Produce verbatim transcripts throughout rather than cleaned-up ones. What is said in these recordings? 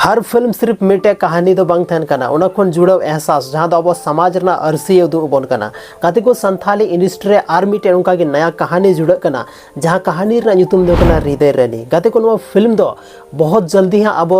ᱦᱟᱨ ᱯᱷᱤᱞᱢ ᱥᱤᱨᱯ ᱢᱤᱫᱴᱮᱡ ᱠᱟᱹᱦᱱᱤ ᱫᱚ ᱵᱟᱝ ᱛᱟᱦᱮᱱ ᱠᱟᱱᱟ, ᱚᱱᱟ ᱠᱷᱚᱱ ᱡᱩᱲᱟᱹᱣ ᱮᱦᱥᱟᱥ ᱡᱟᱦᱟᱸ ᱫᱚ ᱟᱵᱚ ᱥᱚᱢᱟᱡᱽ ᱨᱮᱱᱟᱜ ᱟᱹᱨᱥᱤ ᱩᱫᱩᱜ ᱟᱵᱚᱱ ᱠᱟᱱᱟ᱾ ᱜᱟᱛᱮ ᱠᱚ, ᱥᱟᱱᱛᱷᱟᱞᱤ ᱤᱱᱰᱟᱥᱴᱨᱤ ᱨᱮ ᱟᱨ ᱢᱤᱫᱴᱮᱡ ᱚᱱᱠᱟᱜᱮ ᱱᱟᱭᱟ ᱠᱟᱹᱦᱱᱤ ᱡᱩᱲᱟᱹᱜ ᱠᱟᱱᱟ, ᱡᱟᱦᱟᱸ ᱠᱟᱹᱦᱱᱤ ᱨᱮᱱᱟᱜ ᱧᱩᱛᱩᱢ ᱫᱚ ᱠᱟᱱᱟ ᱦᱨᱤᱫᱚᱭ ᱨᱟᱱᱤ᱾ ᱜᱟᱛᱮ ᱠᱚ, ᱱᱚᱣᱟ ᱯᱷᱤᱞᱢ ᱫᱚ ᱵᱚᱦᱚᱛ ᱡᱚᱞᱫᱤ ᱦᱟᱸᱜ ᱟᱵᱚ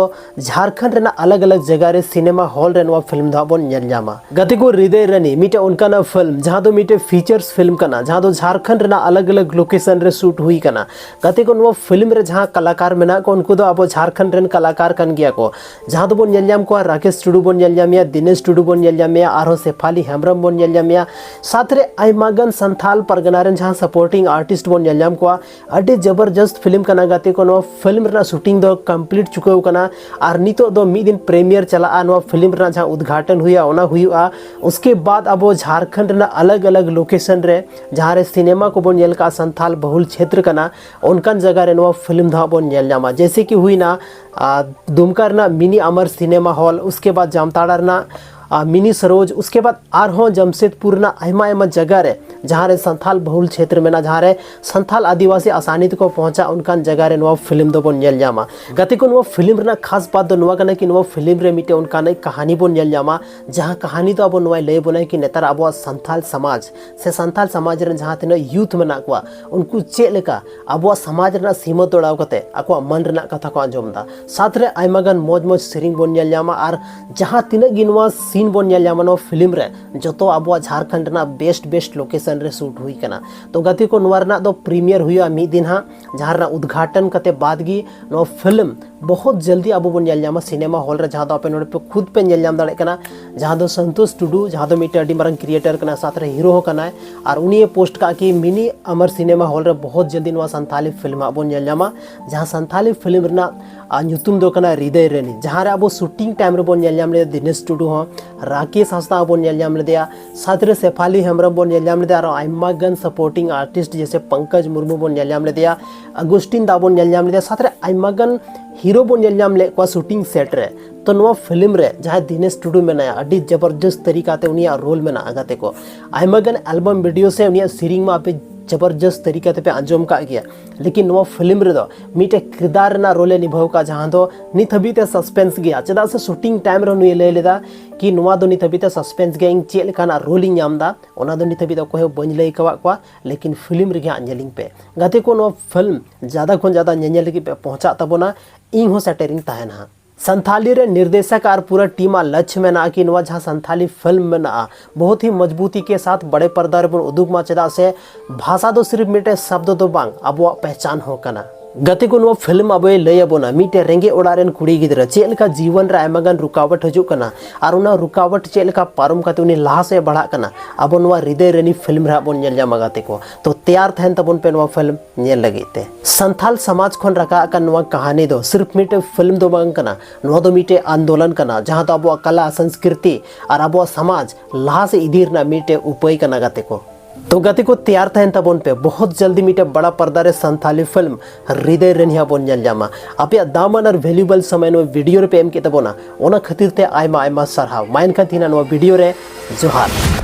ᱡᱷᱟᱲᱠᱷᱚᱸᱰ ᱨᱮᱱᱟᱜ ᱟᱞᱟᱜᱽ ᱟᱞᱟᱜᱽ ᱡᱟᱭᱜᱟ ᱨᱮ ᱥᱤᱱᱮᱢᱟ ᱦᱚᱞ ᱨᱮ ᱱᱚᱣᱟ ᱯᱷᱤᱞᱢ ᱫᱚ ᱦᱟᱸᱜ ᱵᱚᱱ ᱧᱮᱞ ᱧᱟᱢᱟ᱾ ᱜᱟᱛᱮ ᱠᱚ, ᱦᱨᱤᱫᱚᱭ ᱨᱟᱱᱤ ᱢᱤᱫᱴᱮᱡ ᱚᱱᱠᱟᱱᱟᱜ ᱯᱷᱤᱞᱢ ᱡᱟᱦᱟᱸ ᱫᱚ ᱢᱤᱫᱴᱮᱡ ᱯᱷᱤᱪᱟᱨᱥ ᱯᱷᱤᱞᱢ ᱠᱟᱱᱟ, ᱡᱟᱦᱟᱸ ᱫᱚ ᱡᱷᱟᱲᱠᱷᱚᱸᱰ ᱨᱮᱱᱟᱜ ᱟᱞᱟᱜᱽ ᱟᱞᱟᱜᱽ ᱞᱳᱠᱮᱥᱚᱱ ᱨᱮ ᱥᱩᱴ ᱦᱩᱭ ᱠᱟᱱᱟ᱾ ᱜᱟᱛᱮ ᱠᱚ, ᱱᱚᱣᱟ ᱯᱷᱤᱞᱢ ᱨᱮ ᱡᱟᱦᱟᱸ ᱠᱟᱞᱟᱠᱟᱨ ᱢᱮᱱᱟᱜ ᱠᱚ, ᱩᱱᱠᱩ ᱫᱚ ᱟᱵᱚ ᱡᱷᱟᱲᱠᱷᱚᱸᱰ ᱨᱮᱱ ᱠᱟᱞᱟᱠᱟᱨ ᱠᱟᱱ ᱜᱮᱭᱟ ᱠᱚ, ᱡᱟᱦᱟᱸ ᱫᱚᱵᱚᱱ ᱧᱮᱞ ᱧᱟᱢ ᱠᱚᱣᱟ ᱨᱟᱠᱮᱥ ᱴᱩᱰᱩ ᱵᱚᱱ ᱧᱮᱞ ᱧᱟᱢᱮᱭᱟ, ᱫᱤᱱᱮᱥ ᱴᱩᱰᱩ ᱵᱚᱱ ᱧᱮᱞ ᱧᱟᱢᱮᱭᱟ, ᱟᱨᱦᱚᱸ ᱥᱮᱯᱷᱟᱞᱤ ᱦᱮᱢᱵᱨᱚᱢ ᱵᱚᱱ ᱧᱮᱞ ᱧᱟᱢᱮᱭᱟ᱾ ᱥᱟᱛ ᱨᱮ ᱟᱭᱢᱟ ᱜᱟᱱ ᱥᱟᱱᱛᱷᱟᱞ ᱯᱟᱨᱜᱟᱱᱟ ᱨᱮᱱ ᱡᱟᱦᱟᱸ ᱥᱟᱯᱳᱨᱴᱤᱝ ᱟᱨᱴᱤᱥᱴ ᱵᱚᱱ ᱧᱮᱞ ᱧᱟᱢ ᱠᱚᱣᱟ᱾ ᱟᱹᱰᱤ ᱡᱚᱵᱚᱨᱡᱚᱥᱛ ᱯᱷᱤᱞᱢ ᱠᱟᱱᱟ ᱜᱟᱛᱮ ᱠᱚ᱾ ᱱᱚᱣᱟ ᱯᱷᱤᱞᱢ ᱨᱮᱱᱟᱜ ᱥᱩᱴᱤᱝ ᱫᱚ ᱠᱚᱢᱯᱞᱤᱴ ᱪᱩᱠᱟᱹᱣ ᱠᱟᱱᱟ ᱟᱨ ᱱᱤᱛᱚᱜ ᱫᱚ ᱢᱤᱫ ᱫᱤᱱ ᱯᱨᱤᱢᱤᱭᱟᱨ ᱪᱟᱞᱟᱜᱼᱟ᱾ ᱱᱚᱣᱟ ᱯᱷᱤᱞᱢ ᱨᱮᱱᱟᱜ ᱡᱟᱦᱟᱸ ᱩᱫᱽᱜᱷᱟᱴᱚᱱ ᱦᱩᱭᱩᱜᱼᱟ, ᱚᱱᱟ ᱦᱩᱭᱩᱜᱼᱟ᱾ ᱩᱥᱠᱮ ᱵᱟᱫ ᱟᱵᱚ ᱡᱷᱟᱲᱠᱷᱚᱸᱰ ᱨᱮᱱᱟᱜ ᱟᱞᱟᱜᱽ ᱟᱞᱟᱜᱽ ᱞᱳᱠᱮᱥᱚᱱ ᱨᱮ ᱡᱟᱦᱟᱸ ᱨᱮ ᱥᱤᱱᱮᱢᱟ ᱠᱚᱵᱚᱱ ᱧᱮᱞ ᱠᱟᱜᱼᱟ, ᱥᱟᱱᱛᱷᱟᱞ ᱵᱚᱦᱩᱞ ᱪᱷᱮᱛᱨᱚ ᱠᱟᱱᱟ, ᱚᱱᱠᱟᱱ ᱡᱟᱭᱜᱟ ᱨᱮ ᱱᱚᱣᱟ ᱯᱷᱤᱞᱢ ᱫᱚ ᱦᱟᱸᱜ ᱵᱚᱱ ᱧᱮᱞ ᱧᱟᱢᱟ᱾ ᱡᱮᱭᱥᱮ ᱠᱤ ᱦᱩᱭᱱᱟ, ᱟᱨ ᱫᱩᱢᱠᱟ ᱨᱮᱱᱟᱜ ᱢᱤᱱᱤ ᱟᱢᱟᱨ ᱥᱤᱱᱮᱢᱟ ᱦᱚᱞ, ᱩᱥᱠᱮ ᱵᱟᱫ ᱡᱟᱢᱛᱟᱲᱟ ᱨᱮᱱᱟᱜ, ᱟᱨ ᱢᱤᱱᱤ ᱥᱚᱨᱳᱡᱽ, ᱩᱥᱠᱮ ᱵᱟᱫ ᱟᱨᱦᱚᱸ ᱡᱟᱢᱥᱮᱫᱽᱯᱩᱨ ᱨᱮᱱᱟᱜ ᱟᱭᱢᱟ ᱟᱭᱢᱟ ᱡᱟᱭᱜᱟ ᱨᱮ, ᱡᱟᱦᱟᱸ ᱨᱮ ᱥᱟᱱᱛᱷᱟᱞ ᱵᱚᱦᱩᱞ ᱪᱷᱮᱛᱨᱚ ᱢᱮᱱᱟᱜᱼᱟ, ᱡᱟᱦᱟᱸ ᱨᱮ ᱥᱟᱱᱛᱷᱟᱞ ᱟᱹᱫᱤᱵᱟᱹᱥᱤ ᱟᱥᱟᱱᱤ ᱛᱮᱠᱚ ᱯᱚᱦᱚᱸᱪᱟ, ᱚᱱᱠᱟᱱ ᱡᱟᱭᱜᱟ ᱨᱮ ᱱᱚᱣᱟ ᱯᱷᱤᱞᱢ ᱫᱚᱵᱚᱱ ᱧᱮᱞ ᱧᱟᱢᱟ᱾ ᱜᱟᱛᱮ ᱠᱚ, ᱱᱚᱣᱟ ᱯᱷᱤᱞᱢ ᱨᱮᱱᱟᱜ ᱠᱷᱟᱥ ᱵᱟᱛ ᱫᱚ ᱱᱚᱣᱟ ᱠᱟᱱᱟ ᱠᱤ ᱱᱚᱣᱟ ᱯᱷᱤᱞᱢ ᱨᱮ ᱢᱤᱫᱴᱮᱱ ᱚᱱᱠᱟᱱᱟᱜ ᱠᱟᱹᱦᱱᱤ ᱵᱚᱱ ᱧᱮᱞ ᱧᱟᱢᱟ, ᱡᱟᱦᱟᱸ ᱠᱟᱹᱦᱱᱤ ᱫᱚ ᱟᱵᱚ ᱱᱚᱣᱟᱭ ᱞᱟᱹᱭ ᱵᱚᱱᱟᱭ ᱠᱤ ᱱᱮᱛᱟᱨ ᱟᱵᱚᱣᱟᱜ ᱥᱟᱱᱛᱷᱟᱞ ᱥᱚᱢᱟᱡᱽ ᱥᱮ ᱥᱟᱱᱛᱷᱟᱞ ᱥᱚᱢᱟᱡᱽ ᱨᱮᱱ ᱡᱟᱦᱟᱸ ᱛᱤᱱᱟᱹᱜ ᱭᱩᱛᱷ ᱢᱮᱱᱟᱜ ᱠᱚᱣᱟ, ᱩᱱᱠᱩ ᱪᱮᱫ ᱞᱮᱠᱟ ᱟᱵᱚᱣᱟᱜ ᱥᱚᱢᱟᱡᱽ ᱨᱮᱱᱟᱜ ᱥᱤᱢᱟᱹ ᱛᱚᱲᱟᱣ ᱠᱟᱛᱮ ᱟᱠᱚᱣᱟᱜ ᱢᱟᱹᱱ ᱨᱮᱱᱟᱜ ᱠᱟᱛᱷᱟ ᱠᱚ ᱟᱸᱡᱚᱢ ᱮᱫᱟ᱾ ᱥᱟᱛ ᱨᱮ ᱟᱭᱢᱟ ᱜᱟᱱ ᱢᱚᱡᱽ ᱢᱚᱡᱽ ᱥᱮᱨᱮᱧ ᱵᱚᱱ ᱧᱮᱞ ᱧᱟᱢᱟ ᱟᱨ ᱡᱟᱦᱟᱸ ᱛᱤᱱᱟᱹᱜ ᱜᱮ ᱱᱚᱣᱟ ᱥᱤᱱ ᱵᱚᱱ ᱧᱮᱞ ᱧᱟᱢᱟ ᱱᱚᱣᱟ ᱯᱷᱤᱞᱢ ᱨᱮ, ᱡᱚᱛᱚ ᱟᱵᱚᱣᱟᱜ ᱡᱷᱟᱲᱠᱷᱚᱸᱰ ᱨᱮᱱᱟᱜ ᱵᱮᱥᱴ ᱵᱮᱥᱴ ᱞᱳᱠᱮᱥᱚᱱ ᱨᱮ ᱥᱩᱴ ᱦᱩᱭ ᱠᱟᱱᱟ᱾ ᱛᱚ ᱜᱟᱛᱮ ᱠᱚ, ᱱᱚᱣᱟ ᱨᱮᱱᱟᱜ ᱫᱚ ᱯᱨᱤᱢᱤᱭᱟᱨ ᱦᱩᱭᱩᱜᱼᱟ ᱢᱤᱫ ᱫᱤᱱ ᱦᱟᱸᱜ, ᱡᱟᱦᱟᱸ ᱨᱮᱱᱟᱜ ᱩᱫᱽᱜᱷᱟᱴᱚᱱ ᱠᱟᱛᱮ ᱵᱟᱫ ᱜᱮ ᱱᱚᱣᱟ ᱯᱷᱤᱞᱢ ᱵᱚᱦᱩᱛ ᱡᱚᱞᱫᱤ ᱟᱵᱚ ᱵᱚᱱ ᱧᱮᱞ ᱧᱟᱢᱟ ᱥᱤᱱᱮᱢᱟ ᱦᱚᱞ ᱨᱮ, ᱡᱟᱦᱟᱸ ᱫᱚ ᱟᱯᱮ ᱱᱚᱰᱮ ᱯᱮ ᱠᱷᱩᱫ ᱯᱮ ᱧᱮᱞ ᱧᱟᱢ ᱫᱟᱲᱮᱭᱟᱜ ᱠᱟᱱᱟ, ᱡᱟᱦᱟᱸ ᱫᱚ ᱥᱚᱱᱛᱳᱥ ᱴᱩᱰᱩ, ᱡᱟᱦᱟᱸ ᱫᱚ ᱢᱤᱫᱴᱮᱱ ᱟᱹᱰᱤ ᱢᱟᱨᱟᱝ ᱠᱨᱤᱭᱮᱴᱟᱨ ᱠᱟᱱᱟᱭ, ᱥᱟᱛ ᱨᱮ ᱦᱤᱨᱳ ᱦᱚᱸ ᱠᱟᱱᱟᱭ᱾ ᱟᱨ ᱩᱱᱤᱭᱮ ᱯᱳᱥᱴ ᱠᱟᱜ ᱠᱤ ᱢᱤᱱᱤ ᱟᱢᱟᱨ ᱥᱤᱱᱮᱢᱟ ᱦᱚᱞ ᱨᱮ ᱵᱚᱦᱩᱛ ᱡᱚᱞᱫᱤ ᱱᱚᱣᱟ ᱥᱟᱱᱛᱷᱟᱞᱤ ᱯᱷᱤᱞᱢ ᱦᱟᱸᱜ ᱵᱚᱱ ᱧᱮᱞ ᱧᱟᱢᱟ, ᱡᱟᱦᱟᱸ ᱥᱟᱱᱛᱷᱟᱞᱤ ᱯᱷᱤᱞᱢ ᱨᱮᱱᱟᱜ, ᱟᱨ, ᱧᱩᱛᱩᱢ ᱫᱚ ᱠᱟᱱᱟ ᱦᱨᱤᱫᱚᱭ ᱨᱟᱱᱤ, ᱡᱟᱦᱟᱸ ᱨᱮ ᱟᱵᱚ ᱥᱩᱴᱤᱝ ᱴᱟᱭᱤᱢ ᱨᱮᱵᱚᱱ ᱧᱮᱞ ᱧᱟᱢ ᱞᱮᱫᱟ ᱫᱤᱱᱮᱥ ᱴᱩᱰᱩ ᱦᱚᱸ, ᱨᱟᱠᱮᱥ ᱦᱟᱸᱥᱫᱟ ᱦᱚᱸ ᱵᱚᱱ ᱧᱮᱞ ᱧᱟᱢ ᱞᱮᱫᱮᱭᱟ, ᱥᱟᱛ ᱨᱮ ᱥᱮᱯᱷᱟᱞᱤ ᱦᱮᱢᱵᱨᱚᱢ ᱵᱚᱱ ᱧᱮᱞ ᱧᱟᱢ ᱞᱮᱫᱮᱭᱟ, ᱟᱨᱚ ᱟᱭᱢᱟ ᱜᱟᱱ ᱥᱟᱯᱳᱨᱴᱤᱝ ᱟᱨᱴᱤᱥᱴ ᱡᱮᱭᱥᱮ ᱯᱚᱝᱠᱚᱡᱽ ᱢᱩᱨᱢᱩ ᱵᱚᱱ ᱧᱮᱞ ᱧᱟᱢ ᱞᱮᱫᱮᱭᱟ, ᱟᱜᱩᱥᱴᱤᱱ ᱫᱟ ᱵᱚᱱ ᱧᱮᱞ ᱧᱟᱢ ᱞᱮᱫᱮᱭᱟ, ᱥᱟᱛ ᱨᱮ ᱟᱭᱢᱟ ᱜᱟᱱ ᱦᱤᱨᱳ ᱵᱚᱱ ᱧᱮᱞ ᱧᱟᱢ ᱞᱮᱫ ᱠᱚᱣᱟ ᱥᱩᱴᱤᱝ ᱥᱮᱴ ᱨᱮ᱾ ᱛᱚ ᱱᱚᱣᱟ ᱯᱷᱤᱞᱢ ᱨᱮ ᱡᱟᱦᱟᱸᱭ ᱫᱤᱱᱮᱥ ᱴᱩᱰᱩ ᱢᱮᱱᱟᱭᱟ, ᱟᱹᱰᱤ ᱡᱚᱵᱚᱨᱡᱚᱥᱛ ᱛᱟᱹᱨᱤᱠᱟ ᱛᱮ ᱩᱱᱤᱭᱟᱜ ᱨᱳᱞ ᱢᱮᱱᱟᱜᱼᱟ ᱜᱟᱛᱮ ᱠᱚ᱾ ᱟᱭᱢᱟ ᱜᱟᱱ ᱮᱞᱵᱟᱢ ᱵᱷᱤᱰᱤᱭᱳ ᱥᱮ ᱩᱱᱤᱭᱟᱜ ᱥᱮᱨᱮᱧ ᱢᱟ ᱟᱯᱮ ᱡᱚᱵᱚᱨᱡᱚᱥᱛ ᱛᱟᱹᱨᱤᱠᱟ ᱛᱮᱯᱮ ᱟᱸᱡᱚᱢ ᱠᱟᱜ ᱜᱮᱭᱟ, ᱞᱮᱠᱤᱱ ᱱᱚᱣᱟ ᱯᱷᱤᱞᱢ ᱨᱮᱫᱚ ᱢᱤᱫᱴᱮᱡ ᱠᱤᱨᱫᱟᱨ ᱨᱮᱱᱟᱜ ᱨᱳᱞ ᱮ ᱱᱤᱵᱷᱟᱹᱣ ᱠᱟᱜᱼᱟ, ᱡᱟᱦᱟᱸ ᱫᱚ ᱱᱤᱛ ᱦᱟᱹᱵᱤᱡ ᱛᱮ ᱥᱟᱥᱯᱮᱱᱥ ᱜᱮᱭᱟ᱾ ᱪᱮᱫᱟᱜ ᱥᱮ ᱥᱩᱴᱤᱝ ᱴᱟᱭᱤᱢ ᱨᱮ ᱱᱩᱭ ᱞᱟᱹᱭ ᱞᱮᱫᱟ ᱠᱤ ᱱᱚᱣᱟ ᱫᱚ ᱱᱤᱛ ᱦᱟᱹᱵᱤᱡ ᱛᱮ ᱥᱟᱥᱯᱮᱱᱥ ᱜᱮᱭᱟ, ᱤᱧ ᱪᱮᱫ ᱞᱮᱠᱟᱱᱟᱜ ᱨᱳᱞ ᱤᱧ ᱧᱟᱢ ᱮᱫᱟ, ᱚᱱᱟ ᱫᱚ ᱱᱤᱛ ᱦᱟᱹᱵᱤᱡ ᱫᱚ ᱚᱠᱚᱭ ᱦᱚᱸ ᱵᱟᱹᱧ ᱞᱟᱹᱭ ᱠᱟᱣᱟᱫ ᱠᱚᱣᱟ, ᱞᱮᱠᱤᱱ ᱯᱷᱤᱞᱢ ᱨᱮᱜᱮ ᱦᱟᱸᱜ ᱧᱮᱞᱤᱧ ᱯᱮ᱾ ᱜᱟᱛᱮ ᱠᱚ, ᱱᱚᱣᱟ ᱯᱷᱤᱞᱢ ᱡᱟᱫᱟ ᱠᱷᱚᱱ ᱡᱟᱫᱟ ᱧᱮᱧᱮᱞ ᱞᱟᱹᱜᱤᱫ ᱯᱮ ᱯᱚᱦᱚᱸᱪᱟᱜ ᱛᱟᱵᱚᱱᱟ, ᱤᱧ ᱦᱚᱸ ᱥᱮᱴᱮᱨᱤᱧ ᱛᱟᱦᱮᱱᱟ ᱦᱟᱸᱜ᱾ ᱥᱟᱱᱛᱷᱟᱞᱤ ᱨᱮ ᱱᱤᱨᱫᱮᱥᱚᱠ ᱟᱨ ᱯᱩᱨᱟᱹ ᱴᱤᱢ ᱟᱜ ᱞᱟᱪᱷ ᱢᱮᱱᱟᱜᱼᱟ ᱠᱤ ᱱᱚᱣᱟ ᱡᱟᱦᱟᱸ ᱥᱟᱱᱛᱷᱟᱞᱤ ᱯᱷᱤᱞᱢ ᱢᱮᱱᱟᱜᱼᱟ, ᱵᱚᱦᱩᱛ ᱦᱤ ᱢᱚᱡᱽᱵᱩᱛᱤ ᱠᱮ ᱥᱟᱛᱷ ᱵᱟᱲᱮ ᱯᱚᱨᱫᱟ ᱨᱮᱵᱚᱱ ᱩᱫᱩᱜ ᱢᱟ, ᱪᱮᱫᱟᱜ ᱥᱮ ᱵᱷᱟᱥᱟ ᱫᱚ ᱥᱤᱨᱯ ᱢᱤᱫᱴᱮᱡ ᱥᱟᱵᱫᱚ ᱫᱚ ᱵᱟᱝ, ᱟᱵᱚᱣᱟᱜ ᱯᱮᱦᱪᱟᱱ ᱦᱚᱸ ᱠᱟᱱᱟ᱾ ᱜᱟᱛᱮ ᱠᱚ, ᱱᱚᱣᱟ ᱯᱷᱤᱞᱢ ᱟᱵᱚᱭ ᱞᱟᱹᱭ ᱟᱵᱚᱱᱟ ᱢᱤᱫᱴᱮᱡ ᱨᱮᱸᱜᱮᱡ ᱚᱲᱟᱜ ᱨᱮᱱ ᱠᱩᱲᱤ ᱜᱤᱫᱽᱨᱟᱹ ᱪᱮᱫ ᱞᱮᱠᱟ ᱡᱤᱭᱚᱱ ᱨᱮ ᱟᱭᱢᱟ ᱜᱟᱱ ᱨᱩᱠᱟᱣᱟᱴ ᱦᱤᱡᱩᱜ ᱠᱟᱱᱟ ᱟᱨ ᱚᱱᱟ ᱨᱩᱠᱟᱣᱟᱴ ᱪᱮᱫ ᱞᱮᱠᱟ ᱯᱟᱨᱚᱢ ᱠᱟᱛᱮ ᱩᱱᱤ ᱞᱟᱦᱟ ᱥᱮᱫ ᱮ ᱵᱟᱲᱦᱟᱜ ᱠᱟᱱᱟ, ᱟᱵᱚ ᱱᱚᱣᱟ ᱦᱨᱤᱫᱚᱭ ᱨᱟᱱᱤ ᱯᱷᱤᱞᱢ ᱨᱮ ᱦᱟᱸᱜ ᱵᱚᱱ ᱧᱮᱞ ᱧᱟᱢᱟ ᱜᱟᱛᱮ ᱠᱚ᱾ ᱛᱚ ᱛᱮᱭᱟᱨ ᱛᱟᱦᱮᱱ ᱛᱟᱵᱚᱱ ᱯᱮ ᱱᱚᱣᱟ ᱯᱷᱤᱞᱢ ᱧᱮᱞ ᱞᱟᱹᱜᱤᱫ ᱛᱮ᱾ ᱥᱟᱱᱛᱷᱟᱞ ᱥᱚᱢᱟᱡᱽ ᱠᱷᱚᱱ ᱨᱟᱠᱟᱵ ᱟᱠᱟᱱ ᱱᱚᱣᱟ ᱠᱟᱹᱦᱱᱤ ᱫᱚ ᱥᱤᱨᱯ ᱢᱤᱫᱴᱮᱡ ᱯᱷᱤᱞᱢ ᱫᱚ ᱵᱟᱝ ᱠᱟᱱᱟ, ᱱᱚᱣᱟ ᱫᱚ ᱢᱤᱫᱴᱮᱡ ᱟᱱᱫᱳᱞᱚᱱ ᱠᱟᱱᱟ, ᱡᱟᱦᱟᱸ ᱫᱚ ᱟᱵᱚᱣᱟᱜ ᱠᱟᱞᱟ, ᱥᱚᱝᱥᱠᱨᱤᱛᱤ ᱟᱨ ᱟᱵᱚᱣᱟᱜ ᱥᱚᱢᱟᱡᱽ ᱞᱟᱦᱟ ᱥᱮᱫ ᱤᱫᱤ ᱨᱮᱱᱟᱜ ᱢᱤᱫᱴᱮᱡ ᱩᱯᱟᱹᱭ ᱠᱟᱱᱟ ᱜᱟᱛᱮ ᱠᱚ᱾ ᱛᱚ ᱜᱟᱛᱮ ᱠᱚ, ᱛᱮᱭᱟᱨ ᱛᱟᱦᱮᱱ ᱛᱟᱵᱚᱱ ᱯᱮ, ᱵᱚᱦᱩᱛ ᱡᱚᱞᱫᱤ ᱢᱤᱫᱴᱮᱡ ᱵᱟᱲᱟ ᱯᱚᱨᱫᱟ ᱨᱮ ᱥᱟᱱᱛᱷᱟᱞᱤ ᱯᱷᱤᱞᱢ ᱦᱨᱤᱫᱚᱭ ᱨᱟᱱᱤ ᱦᱟᱸᱜ ᱵᱚᱱ ᱧᱮᱞ ᱧᱟᱢᱟ᱾ ᱟᱯᱮᱭᱟᱜ ᱫᱟᱢᱟᱱ ᱟᱨ ᱵᱷᱮᱞᱩᱵᱮᱞ ᱥᱚᱢᱚᱭ ᱱᱚᱣᱟ ᱵᱷᱤᱰᱤᱭᱳ ᱨᱮᱯᱮ ᱮᱢ ᱠᱮᱫ ᱛᱟᱵᱚᱱᱟ, ᱚᱱᱟ ᱠᱷᱟᱹᱛᱤᱨ ᱛᱮ ᱟᱭᱢᱟ ᱟᱭᱢᱟ ᱥᱟᱨᱦᱟᱣ᱾ ᱢᱟ ᱮᱱᱠᱷᱟᱱ ᱛᱮᱦᱮᱧᱟᱜ ᱱᱚᱣᱟ ᱵᱷᱤᱰᱤᱭᱳ ᱨᱮ ᱡᱚᱦᱟᱨ᱾